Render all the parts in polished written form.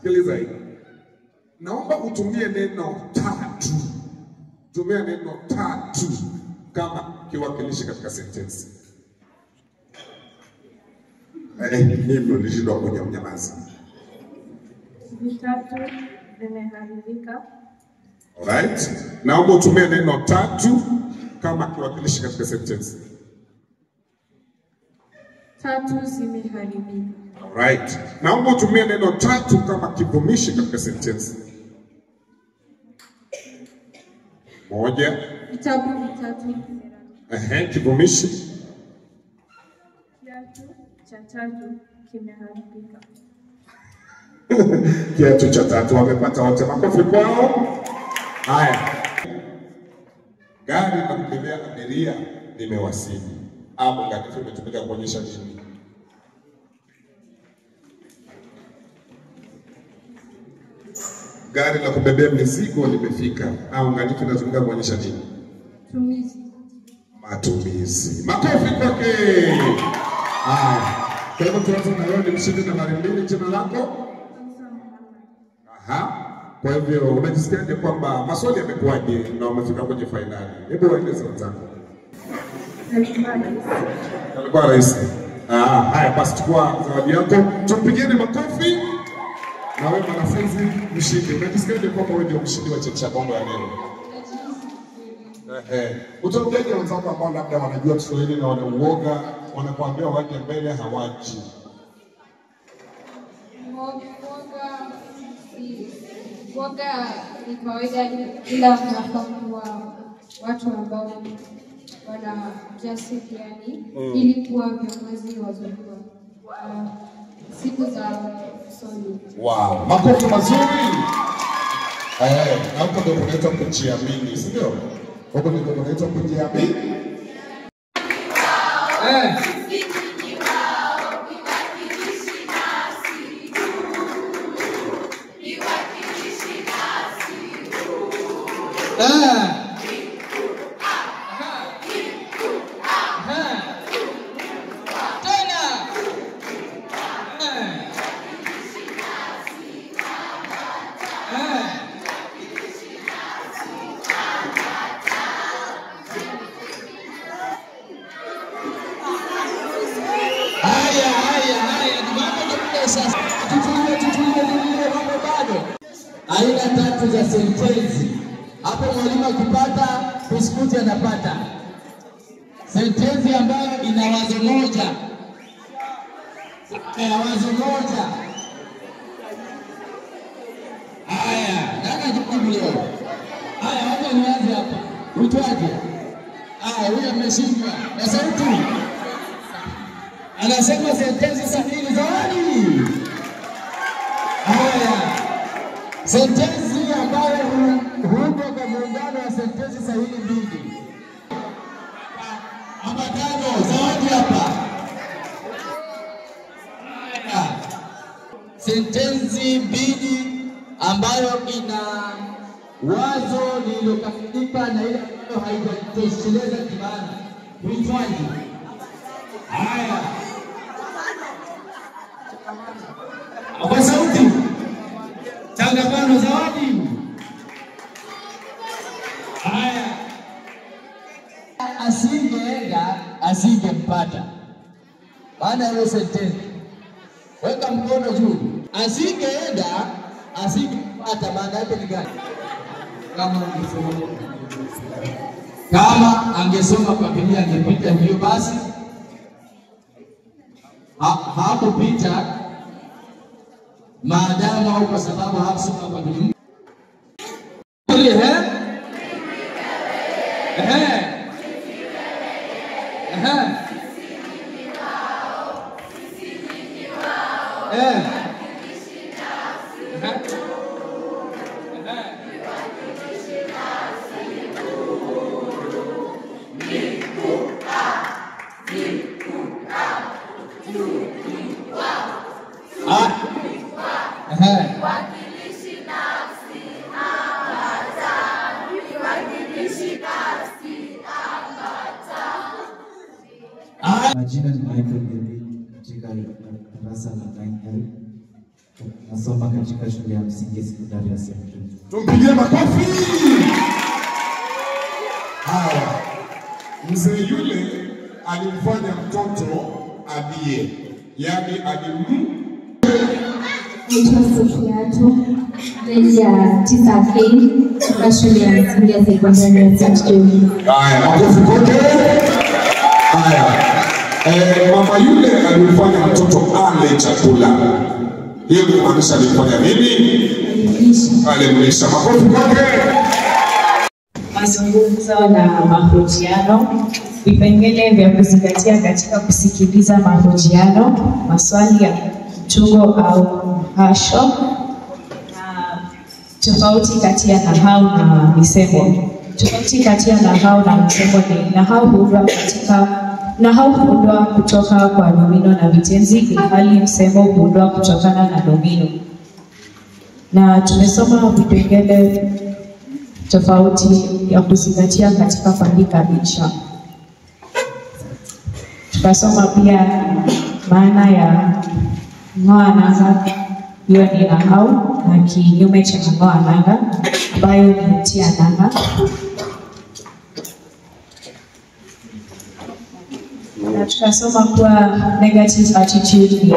Sikiliza hii. Naomba utumie neno tatu. Tumia neno tatu kama kiwakilishi katika sentensi. Mimi nilishindwa kunyamaza. Vitatu vimeharibika. Alright. Naomba utumie neno tatu kama kiwakilishi katika sentensi. Tatu zimeharibika. Alright. Naomba utumie neno tatu kama kivumishi katika sentensi. Moja. Vitabu vitatu. Kivumishi. Kiatu cha tatu kimeharibika. Kiatu cha tatu wamepata wote, makofi kwao. Haya. Gari la kubebea abiria limewasili. Hapo gari imetumika kuonyesha nini? Gari la kubebea mizigo limefika. Au gari inatumika kuonyesha nini? Matumizi. Matumizi. Makofi kwake. Haya. Kwa hivyo tuanze na wewe, ni mshindi nambari 2, jina lako? Aha. Kwa hivyo unajisikiaje kwamba maswali yamekuwaje na umefika kwenye finali? Hebu waeleze wenzako. Alikuwa rahisi. Haya basi chukua zawadi yako. Tumpigieni makofi. Na wewe mwanafunzi mshindi, unajisikiaje kwamba wewe ndio mshindi wa Chemsha Bongo ya leo? Utaambiaje wenzako ambao labda wanajua Kiswahili na wanauoga, wanakuambia waje mbele hawaji? Uoga ni kawaida, ila tunafaa kuwa watu ambao wana ujasiri yani, ili kuwa viongozi wazuri wa siku za usoni. Wow, makofi mazuri. Na huko ndio kunaitwa kujiamini, si ndio? Huko ndio kunaitwa kujiamini. Aina tatu za sentensi. Hapo mwalimu akipata biskuti anapata. Sentensi ambayo ina wazo moja. Ina wazo moja. Haya, nani ajibu leo? Haya, wacha nianze hapa. Uitwaje? Haya, huyu ameshindwa. Na sauti. Anasema sentensi sahihi zawadi. Haya. Sentensi ambayo huundwa kwa muungano wa sentensi sahihi mbili. Hapa tano, zawadi hapa. Sentensi mbili ambayo ina wazo lililokamilika na ile ambayo haijatosheleza kimaana. Huitwaje? Haya. Kwa sauti. Changamano zawadi. Haya. Asingeenda, asingempata. Maana hiyo sentensi. Weka mkono juu. Asingeenda, asingempata, maana yake ni gani? Kama angesoma kwa bidii angepita hiyo basi. Hakupita maadamu au kwa sababu hakusoma kwa bidii. Majina ni Michael Gedi katika darasa la 9L. Nasoma katika shule ya msingi sekondari ya St. Tumpigie makofi. Haya, mzee yule alimfanya mtoto alie, yaani alim. Naitwa Sofia grade ya 9K kutoka shule ya msingi ya sekondari ya St. John. Haya, makofi kote. Haya, mama yule alimfanya mtoto ale chakula. Hiyo ni kumaanisha alimfanya nini? Alimlisha. Makofi kwake. Mazungumzo na mahojiano, vipengele vya kuzingatia katika kusikiliza mahojiano, maswali ya mtungo au mhasho, na tofauti kati ya nahau na misemo. Tofauti kati ya nahau na misemo ni nahau huundwa kutoka kwa nomino na vitenzi, ilhali msemo huundwa kutokana na nomino. Na tumesoma vipengele tofauti ya kuzingatia katika kuandika insha. Tukasoma pia maana ya ng'oa nanga, hiyo ni nahau, na kinyume cha ng'oa nanga ambayo ni tia nanga. Na tukasoma kuwa negative attitude ni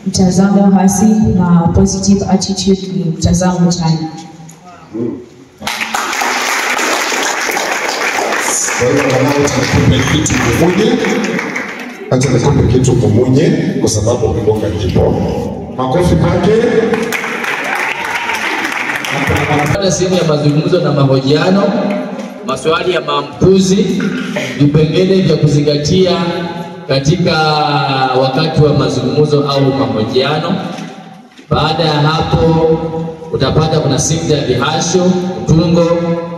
mtazamo hasi na positive attitude ni mtazamo chanya. Kwa hiyo nikupe kitu kumunye, acha nikupe kitu kumunye kwa sababu umegonga kipo. Makofi kwake. Sehemu ya mazungumzo na mahojiano, maswali ya maamkuzi, vipengele vya kuzingatia katika wakati wa mazungumzo au mahojiano. Baada ya hapo utapata kuna sekta ya vihasho, utungo.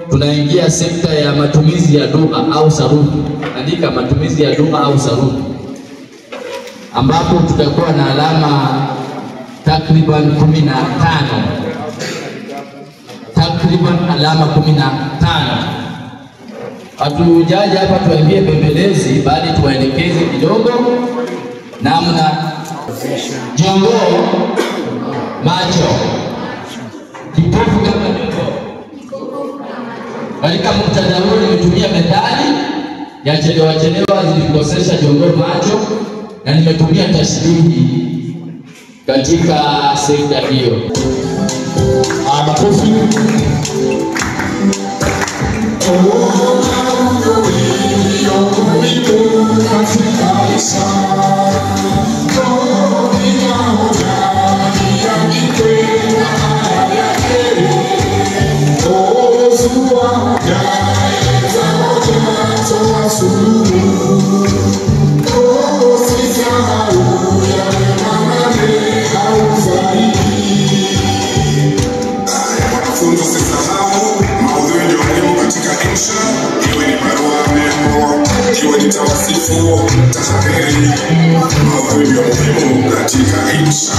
Tunaingia sekta ya matumizi ya lugha au sarufi. Andika matumizi ya lugha au sarufi, ambapo tutakuwa na alama takriban 15. Takriban alama 15. Hatujaja hapa tuambie bembelezi, bali tuwaelekeze kidogo namna. Jongoo macho, kipofu kama jongoo. Katika muktadha huu nimetumia methali ya chelewa chelewa zilikosesha jongoo macho, na nimetumia tashbihi katika sekta hiyo. Makofi. Wanafunzi usisahau maudhui ndio muhimu katika insha, iwe ni barua, memo, iwe ni tawasifu, tahariri. Maudhui ndio muhimu katika insha.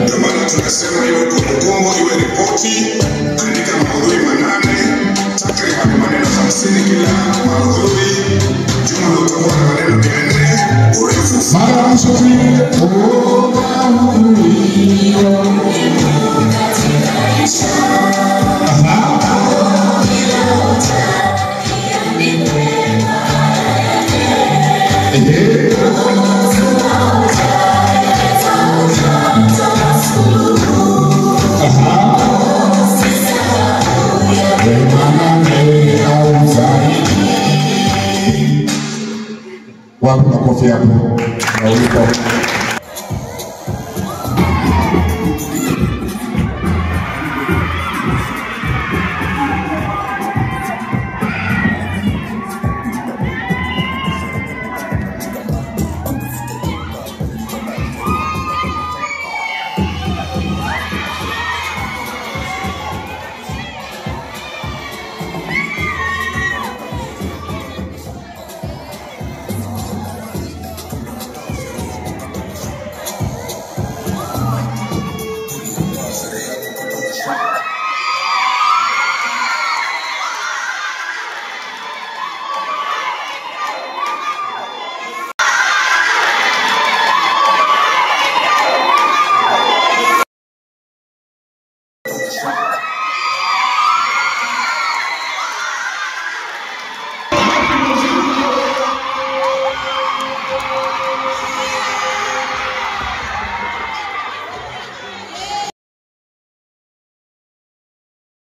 Ndio maana tunasema iwe kumbukumbu, iwe ripoti, andika maudhui 8, takriban maneno 50 kila maudhui. Jumla utakuwa na maneno 400, urefu. Mara mwisho tuimbe. Wapi makofi hapo? Na ulipo.